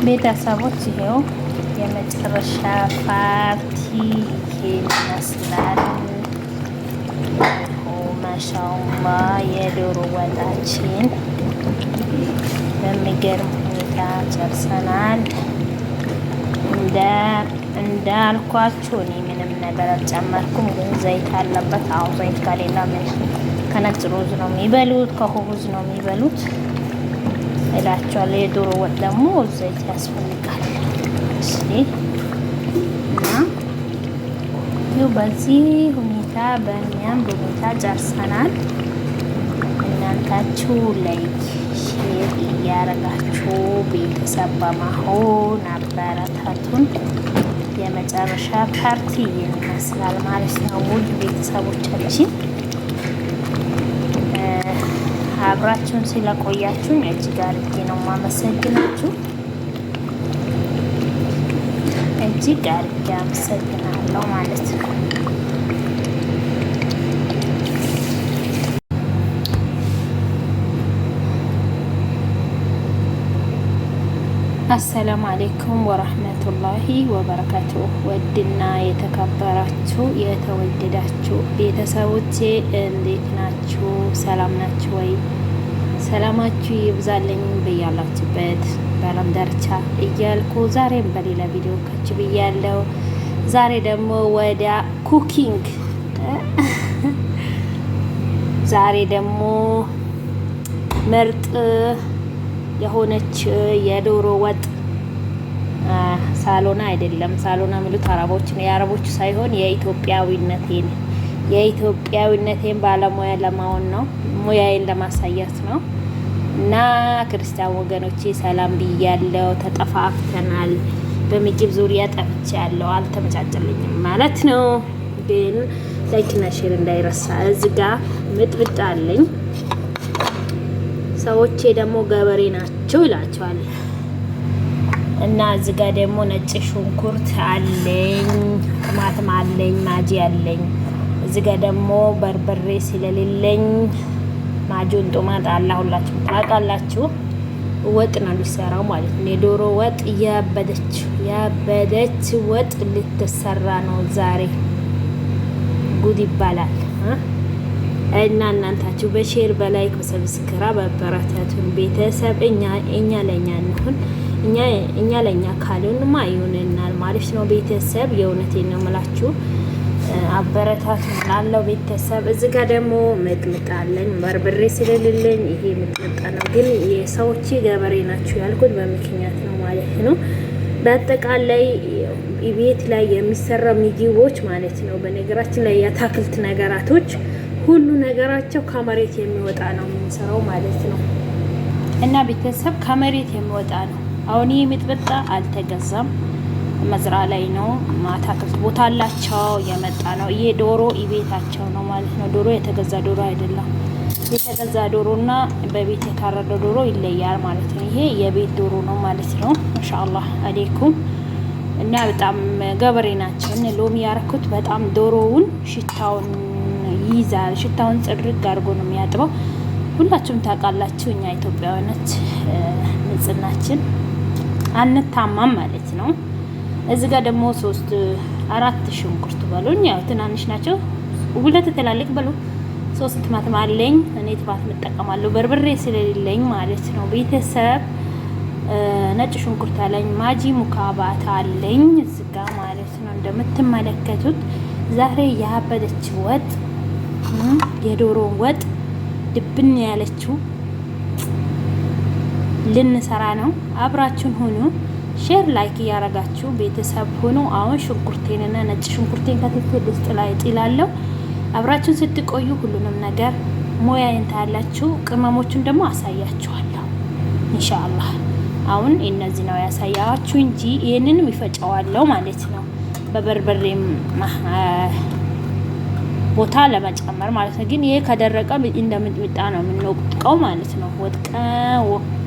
ቤተሰቦች ይሄው የመጨረሻ ፓርቲ ይሄን ይመስላል። ማሻአላህ የዶሮ ወጣችን በሚገርም ሁኔታ ጨርሰናል። እንዳልኳችሁ እኔ ምንም ነገር አልጨመርኩም፣ ግን ዘይት አለበት። አዎ ዘይት ከሌላ ምን ከነጭ ሩዝ ነው የሚበሉት፣ ከ خبز ነው የሚበሉት እላቸዋለሁ። የዶሮ ወጥ ደግሞ ዘይት ያስፈልጋል። እሺ እና ይኸው በዚህ ሁኔታ በሚያምር ሁኔታ ጨርሰናል። እናንታችሁ like share እያረጋችሁ ቤተሰብ በመሆን አበረታቱን። የመጨረሻ ፓርቲ ይመስላል ማለት ነው። ውድ ቤተሰቦቻችን አብራችሁን ስለቆያችሁን እጅግ አድርጌ ነው የማመሰግናችሁ። እጅግ አድርጌ አመሰግናለሁ ማለት ነው። السلام عليكم ورحمة الله وبركاته። ውድና የተከበራችሁ የተወደዳችሁ ቤተሰቦቼ እንዴት ናችሁ? ሰላም ናችሁ ወይ? ሰላማችሁ ይብዛልኝ በያላችሁበት በዓለም ዳርቻ እያልኩ ዛሬም በሌላ ቪዲዮ ከች ብያለሁ። ዛሬ ደግሞ ወደ cooking፣ ዛሬ ደግሞ ምርጥ የሆነች የዶሮ ወጥ፣ ሳሎና አይደለም። ሳሎና የሚሉት አረቦች ነው። የአረቦቹ ሳይሆን የኢትዮጵያዊነቴን ባለሙያ ለማሆን ነው፣ ሙያዬን ለማሳየት ነው። እና ክርስቲያን ወገኖቼ ሰላም ብያለው። ተጠፋፍተናል። በምግብ ዙሪያ ጠፍቼ ያለው አልተመቻቸልኝም ማለት ነው። ግን like ና share እንዳይረሳ። እዚህ ጋ ምጥምጣ አለኝ። ሰዎቼ ደግሞ ገበሬ ናቸው ይላቸዋል። እና እዚህ ጋር ደግሞ ነጭ ሽንኩርት አለኝ፣ ቲማቲም አለኝ፣ ማጂ አለኝ። እዚህ ጋር ደግሞ በርበሬ ስለሌለኝ ማጂውን ጦማት አላ ሁላችሁ ታውቃላችሁ። ወጥ ነው ሊሰራው ማለት ነው። የዶሮ ወጥ ያበደች ያበደች ወጥ ልትሰራ ነው ዛሬ። ጉድ ይባላል። እና እናንታችሁ በ share በ like በ subscribe አበረታቱን። ቤተሰብ እኛ ለእኛ እንሁን። እኛ ለእኛ ካልሆንማ ይሆነናል ማለት ነው። ቤተሰብ የእውነቴን ነው የምላችሁ፣ አበረታቱን ላለው ቤተሰብ። እዚህ ጋር ደግሞ ሚጥሚጣ አለኝ፣ በርበሬ ስለሌለኝ ይሄ ሚጥሚጣ ነው። ግን የሰዎቼ ገበሬ ናቸው ያልኩት በምክንያት ነው ማለት ነው። በአጠቃላይ ቤት ላይ የሚሰራ ምግቦች ማለት ነው። በነገራችን ላይ የአታክልት ነገራቶች ሁሉ ነገራቸው ከመሬት የሚወጣ ነው የምንሰራው ማለት ነው። እና ቤተሰብ ከመሬት የሚወጣ ነው። አሁን ይህ ሚጥሚጣ አልተገዛም፣ መዝራ ላይ ነው። አታክልት ቦታ አላቸው የመጣ ነው። ይሄ ዶሮ ቤታቸው ነው ማለት ነው። ዶሮ የተገዛ ዶሮ አይደለም። የተገዛ ዶሮና በቤት የታረደ ዶሮ ይለያል ማለት ነው። ይሄ የቤት ዶሮ ነው ማለት ነው። ማሻአላህ አሌይኩም። እና በጣም ገበሬ ናቸው። እነ ሎሚ ያረኩት በጣም ዶሮውን ሽታውን ይይዛል። ሽታውን ጽድርግ አድርጎ ነው የሚያጥበው። ሁላችሁም ታውቃላችሁ፣ እኛ ኢትዮጵያውያኖች ንጽህናችን አንታማም ማለት ነው። እዚህ ጋር ደግሞ ሶስት አራት ሽንኩርት በሉኝ፣ ያው ትናንሽ ናቸው። ሁለት ትላልቅ በሉ። ሶስት ቲማቲም አለኝ እኔ ቲማቲም እጠቀማለሁ በርበሬ ስለሌለኝ ማለት ነው። ቤተሰብ ነጭ ሽንኩርት አለኝ፣ ማጂ ሙካባት አለኝ እዚህ ጋር ማለት ነው። እንደምትመለከቱት ዛሬ ያበደች ወጥ የዶሮ ወጥ ድብን ያለችው ልንሰራ ነው። አብራችሁን ሁኑ። share like እያረጋችሁ ቤተሰብ ሁኑ። አሁን ሽንኩርቴንና ነጭ ሽንኩርቴን ከትፌ ድስት ላይ ጥላለሁ። አብራችሁን ስትቆዩ ሁሉንም ነገር ሙያዬን ታያላችሁ። ቅመሞቹን ደግሞ አሳያችኋለሁ ኢንሻአላህ። አሁን እነዚህ ነው ያሳያችሁ እንጂ ይህንንም ይፈጨዋለሁ ማለት ነው በበርበሬም ቦታ ለመጨመር ማለት ነው። ግን ይሄ ከደረቀ እንደ ሚጥሚጣ ነው የምንወቅቀው ማለት ነው። ወጥቀ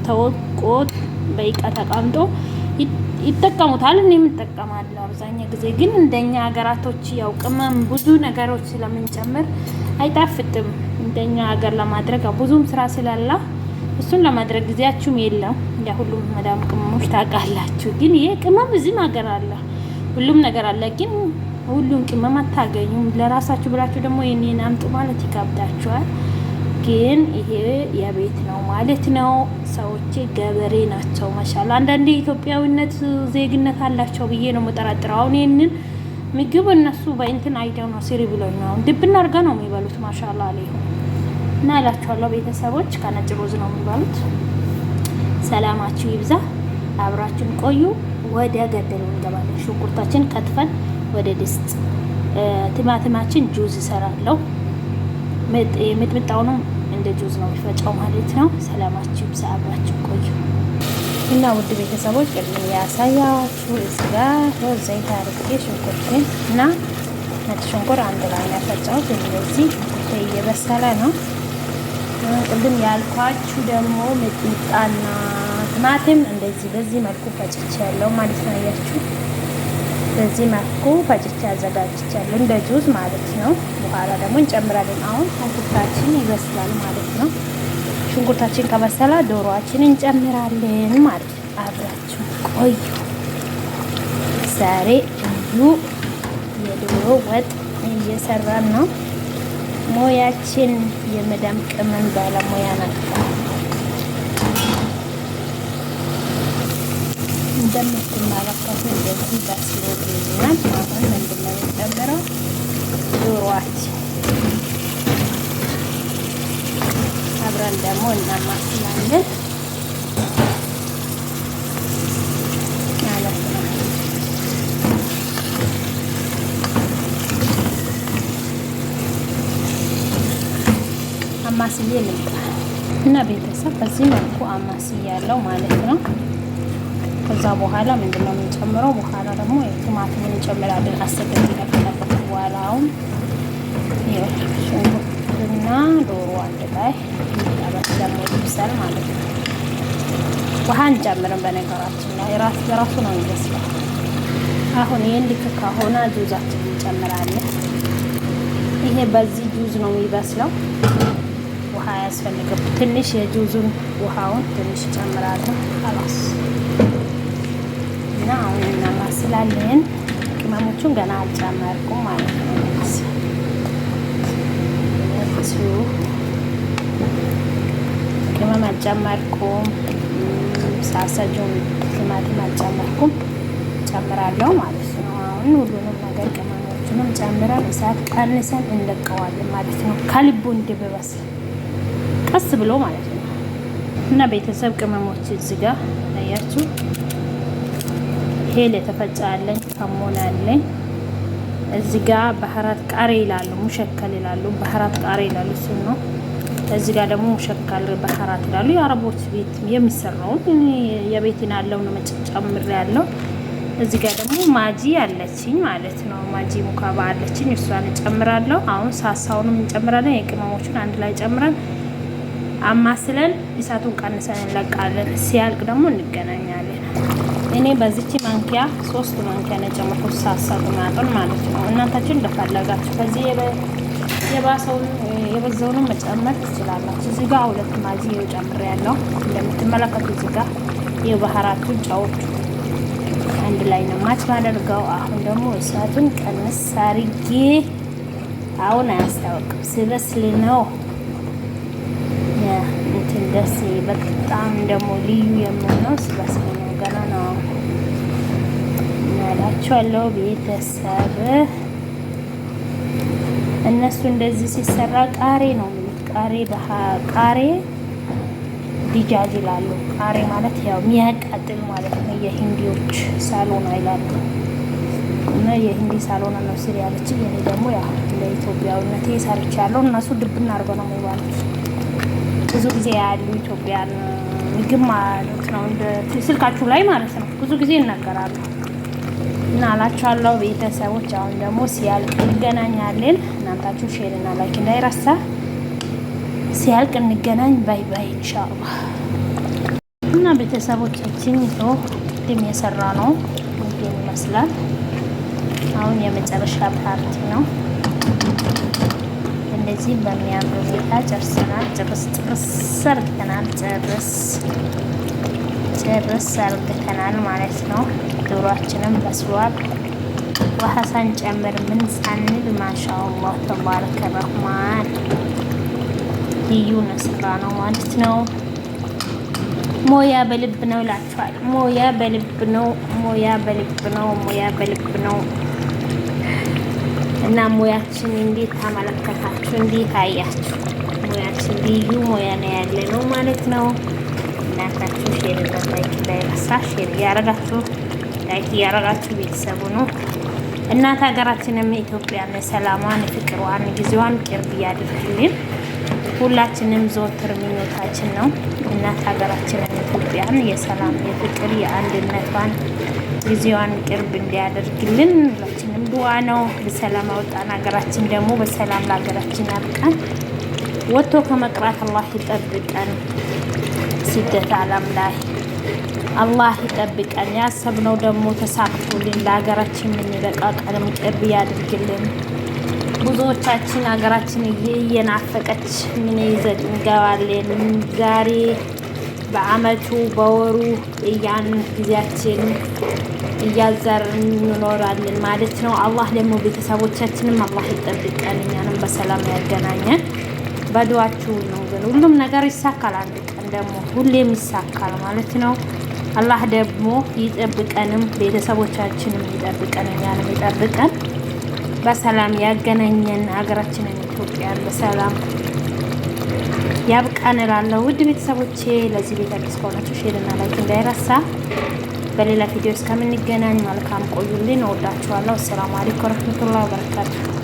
ተወቆ በእቃ ተቀምጦ ይጠቀሙታል። እኔም እጠቀማለሁ አብዛኛው ጊዜ። ግን እንደኛ ሀገራቶች ያው ቅመም ብዙ ነገሮች ስለምንጨምር አይጣፍጥም። እንደኛ ሀገር ለማድረግ ብዙም ስራ ስላለ እሱን ለማድረግ ጊዜያችሁም የለም። እንደ ሁሉም መዳም ቅመሞች ታውቃላችሁ። ግን ይሄ ቅመም እዚህም ሀገር አለ፣ ሁሉም ነገር አለ። ግን ሁሉም ቅመም አታገኙም። ለራሳችሁ ብላችሁ ደግሞ የኔን አምጡ ማለት ይከብዳችኋል። ግን ይሄ የቤት ነው ማለት ነው። ሰዎቼ ገበሬ ናቸው። ማሻላ አንዳንዴ ኢትዮጵያዊነት ዜግነት አላቸው ብዬ ነው የምጠረጥረው። አሁን ይህንን ምግብ እነሱ በእንትን አይተው ነው ስሪ ብለው ነው ድብና አድርጋ ነው የሚበሉት። ማሻላ አለይኩም እና እላችኋለሁ ቤተሰቦች፣ ከነጭ ሩዝ ነው የሚበሉት። ሰላማችሁ ይብዛ። አብራችን ቆዩ። ወደ ገደሉ እንገባለን። ሽንኩርታችን ከትፈን ወደ ድስት፣ ቲማቲማችን ጁዝ እሰራለሁ። ሚጥሚጣውንም እንደ ጁዝ ነው የሚፈጨው ማለት ነው። ሰላማችሁ ይብዛ። አብራችን ቆዩ እና ውድ ቤተሰቦች ቅድም ያሳያችሁ እዚህ ጋር ሮዝ ዘይት አድርጌ ሽንኩርቴን እና ነጭ ሽንኩርት አንድ ላይ ነው ያፈጫሁት። እንደዚህ ሽንኩርቴ እየበሰለ ነው። ቅድም ያልኳችሁ ደግሞ ሚጥሚጣና ቲማቲም እንደዚህ በዚህ መልኩ ፈጭቼ ያለው ማለት ነው። አያችሁ፣ በዚህ መልኩ ፈጭቼ አዘጋጅቻለሁ እንደ ጁዝ ማለት ነው። በኋላ ደግሞ እንጨምራለን። አሁን ሽንኩርታችን ይበስላል ማለት ነው። ሽንኩርታችን ከበሰለ ዶሮአችን እንጨምራለን ማለት ነው። አብራችሁ ቆዩ። ዛሬ ልዩ የዶሮ ወጥ እየሰራን ነው። ሙያችን የመዳም ቅመም ባለሙያ ናት። እንደምትመለከቱ እንደዚህ በስሎልኛል። አሁን ምንድን ነው የምንጨምረው? ዶሮአችን አብረን ደግሞ እናማስላለን ማለት ነው። አማስዬ ልምጣ እና ቤተሰብ በዚህ መልኩ አማስዬ ያለው ማለት ነው። ከዛ በኋላ ምንድነው የምንጨምረው? በኋላ ደግሞ ቲማቲሙን እንጨምራለን። 10 ደቂቃ ከጠበቅኩ በኋላ አሁን ሽንኩርትና ዶሮ አንድ ላይ ጠበስ ደግሞ ይብሳል ማለት ነው። ውሃ እንጨምርም። በነገራችን ላይ ራስ በራሱ ነው የሚበስለው። አሁን ይሄን ልክ ከሆነ ጁዛችን እንጨምራለን። ይሄ በዚህ ጁዝ ነው የሚበስለው። ውሃ አያስፈልግም። ትንሽ የጁዙን ውሃውን ትንሽ እጨምራለሁ። خلاص እና አሁን እናማስላለን። ቅመሞቹን ገና አልጨመርኩም ማለት ነው። ቅመም አልጨመርኩም። ሳሰጁን ቲማቲም አልጨመርኩም። ጨምራለሁ ማለት ነው። አሁን ሁሉንም ነገር ቅመሞቹንም ጨምረን እሳት ቀንሰን እንለቀዋለን ማለት ነው። ከልቡ እንዲበስል ቀስ ብሎ ማለት ነው። እና ቤተሰብ ቅመሞች እዚህ ጋር አያችሁ፣ ሄል የተፈጨ አለኝ፣ ከሞን አለኝ። እዚህ ጋር بهارات ቃሬ ይላሉ፣ مشكل ይላሉ፣ بهارات ቃሬ ይላሉ። እሱ ነው። እዚህ ጋር ደግሞ مشكل بهارات ይላሉ። የአረቦች ቤት የሚሰራውን የቤትን ያለው ነው ጨምሬ ያለው። እዚህ ጋር ደግሞ ማጂ አለችኝ ማለት ነው። ማጂ ሙካባ አለችኝ፣ እሷን እጨምራለሁ። አሁን ሳሳውንም እንጨምራለን። የቅመሞቹን አንድ ላይ ጨምረን አማስለን እሳቱን ቀንሰን እንለቃለን። ሲያልቅ ደግሞ እንገናኛለን። እኔ በዚች ማንኪያ 3 ማንኪያ ነው የጨመርኩት፣ ሳሳ ጡማጡን ማለት ነው። እናንታችሁ እንደፈለጋችሁ ከዚህ የባሰውን የበዛውንም መጨመር ትችላላችሁ። እዚህ ጋር 2 ማጂ ጨምሬ ያለው እንደምትመለከቱ እዚህ ጋር የባህራቱን ጨዎቹ አንድ ላይ ነው ማች ማደርገው። አሁን ደግሞ እሳቱን ቀንስ አርጌ አሁን አያስታውቅም፣ ስበስል ነው እንትን ደስ በጣም ደግሞ ልዩ የምሆነው ስበስል ነው። ገና ነው እናላችኋለሁ ቤተሰብ። እነሱ እንደዚህ ሲሰራ ቃሬ ነው የሚሉት። ቃሬ ቃሬ دجاج ይላሉ። ቃሬ ማለት ያው የሚያቃጥል ማለት ነው። የሂንዲዎች ሳሎና ይላሉ። እና የሂንዲ ሳሎና ነው ስሪ ያለችኝ። እኔ ደግሞ ያው ለኢትዮጵያዊነቴ ሰርቻለሁ። እነሱ ድብና አድርገው ነው የሚባሉት። ብዙ ጊዜ ያሉ ኢትዮጵያን ምግብ ማለት ነው፣ እንደ ስልካችሁ ላይ ማለት ነው። ብዙ ጊዜ ይናገራሉ እና አላችኋለሁ ቤተሰቦች። አሁን ደግሞ ሲያልቅ እንገናኛለን። እናንታችሁ share እና like እንዳይረሳ። ሲያልቅ እንገናኝ። Bye bye ኢንሻአላህ። እና ቤተሰቦቻችን ይኸው ቅድም የሰራ ነው ምግብ ይመስላል። አሁን የመጨረሻ ፓርቲ ነው። እንደዚህ በሚያምር ሁኔታ ጨርሰናል። ጭርስ ጭርስ ሰርተናል። ጭርስ ጭርስ አርግተናል ማለት ነው። ዶሯችንም በስሏል። ውሃ ሳንጨምር ምን ሳንል ማሻአላህ ተባረከ ረህማን ልዩ ስራ ነው ማለት ነው። ሞያ በልብ ነው እላችኋል። ሞያ በልብ ነው። ሞያ በልብ ነው። ሞያ በልብ ነው። እና ሙያችን እንዴት ተመለከታችሁ? እንዴት አያችሁ? ሙያችን ልዩ ሙያ ነው ያለ ነው ማለት ነው። እናታችሁ share እና like እንዳይረሳ፣ share እያረጋችሁ like እያረጋችሁ ቤተሰቡ ነው። እናት ሀገራችንም ኢትዮጵያን ሰላሟን፣ ፍቅሯን፣ ጊዜዋን ቅርብ እያድርግልን። ሁላችንም ዘወትር ምኞታችን ነው። እናት ሀገራችንን ኢትዮጵያን የሰላም የፍቅር የአንድነቷን ጊዜዋን ቅርብ እንዲያደርግልን ሁላችንም ዱዓ ነው። በሰላም አውጣን፣ ሀገራችን ደግሞ በሰላም ለሀገራችን አብቃን። ወጥቶ ከመቅራት አላህ ይጠብቀን። ስደት ዓለም ላይ አላህ ይጠብቀን። ያሰብነው ደግሞ ተሳክቶልን ለሀገራችን የምንበቃ ቀንም ቅርብ ያድርግልን። ብዙዎቻችን ሀገራችን እየናፈቀች ምን ይዘን እንገባለን? ዛሬ በአመቱ በወሩ እያን ጊዜያችን እያዘርን እንኖራለን ማለት ነው። አላህ ደግሞ ቤተሰቦቻችንም አላህ ይጠብቀን፣ እኛንም በሰላም ያገናኘን። በዱዓችሁ ነው ግን ሁሉም ነገር ይሳካል። አንድ ቀን ደግሞ ሁሌም ይሳካል ማለት ነው። አላህ ደግሞ ይጠብቀንም፣ ቤተሰቦቻችንም ይጠብቀን፣ እኛንም ይጠብቀን፣ በሰላም ያገናኘን፣ ሀገራችንን ኢትዮጵያን በሰላም ያብቃን እላለሁ። ውድ ቤተሰቦቼ ለዚህ ቤት አዲስ ከሆናችሁ share እና like እንዳይረሳ። በሌላ ቪዲዮ እስከምንገናኝ መልካም ቆዩልን። እወዳችኋለሁ። አሰላሙ አለይኩም ወረህመቱላሂ ወበረካቱ።